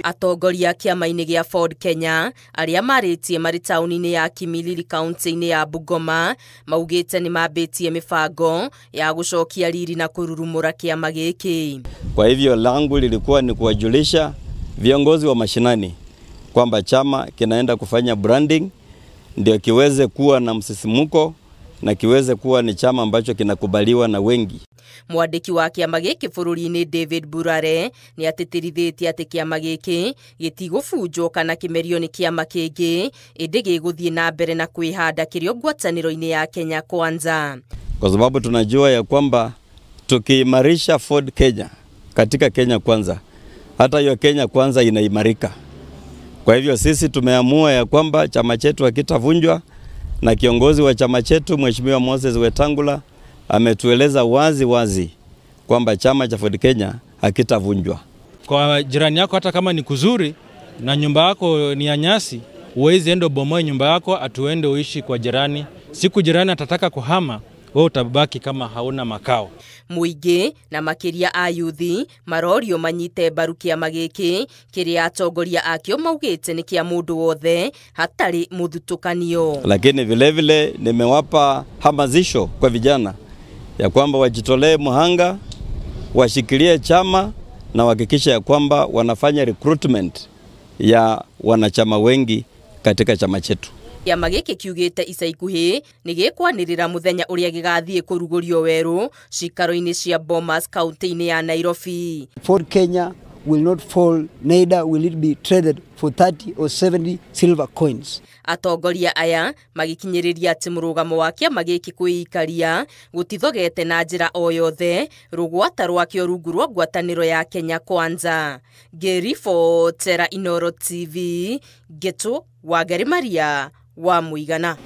Atongoria kĩama-inĩ gĩa Ford Kenya arĩa marĩtie marĩ taũni-inĩ ya Kimilili kaunti-inĩ ya Bungoma maugĩte nĩ mambĩtie mĩbango ya gũcokia riri na kũrurumũra kĩama gĩkĩ. Kwa hivyo langu lilikuwa ni kuwajulisha viongozi wa mashinani kwamba chama kinaenda kufanya branding ndio kiweze kuwa na msisimuko na kiweze kuwa ni chama ambacho kinakubaliwa na wengi. Mwandĩki wa kĩama gĩkĩ bũrũri-inĩ David Burare nĩ atĩtĩrithĩtie atĩ kĩama gĩkĩ gĩtigũbunjwo kana kĩmerio nĩ kĩama kĩngĩ, ĩndĩ gĩgũthiĩ na mbere na kwĩhanda kĩrĩ ngwatanĩro-inĩ ya Kenya Kwanza. Kwa sababu tunajua ya kwamba tukiimarisha Ford Kenya katika Kenya Kwanza, hata hiyo Kenya Kwanza inaimarika. Kwa hivyo sisi tumeamua ya kwamba chama chetu hakitavunjwa, na kiongozi wa chama chetu Mheshimiwa Moses Wetangula ametueleza wazi wazi kwamba chama cha Ford Kenya hakitavunjwa. Kwa jirani yako hata kama ni kuzuri na nyumba yako ni ya nyasi, huwezi enda ubomoe nyumba yako atuende uishi kwa jirani. Siku jirani atataka kuhama, wewe utabaki kama hauna makao. Mũingĩ na makĩria a yuthi marorio manyite mbaru kĩama gĩkĩ kĩrĩa atongoria akĩo maugĩte nĩ kĩa mũndũ wothe hatarĩ mũthutũkanio. Lakini vile vile nimewapa hamasisho kwa vijana ya kwamba wajitolee muhanga, washikilie chama na wahakikishe ya kwamba wanafanya recruitment ya wanachama wengi katika chama chetu. Kĩama gĩkĩ kiugĩte ica ikuhĩ nĩ gĩkwanĩrĩra mũthenya ũrĩa gĩgathiĩ kũrugũrio werũ cikaro-inĩ cia Bomas kaunti-inĩ ya Nairobi. Ford Kenya will not fall, neither will it be traded for 30 or 70 silver coins. Atongoria aya magĩkinyĩrĩria atĩ mũrũgamo wa kĩama gĩkĩ kwĩikaria gũtithogete na njĩra o yothe rũgwata rwakĩo rungu rwa ngwatanĩro ya Kenya Kwanza. Ngĩribotera Inooro TV, Ngetu Wangari Maria wa Mũigana.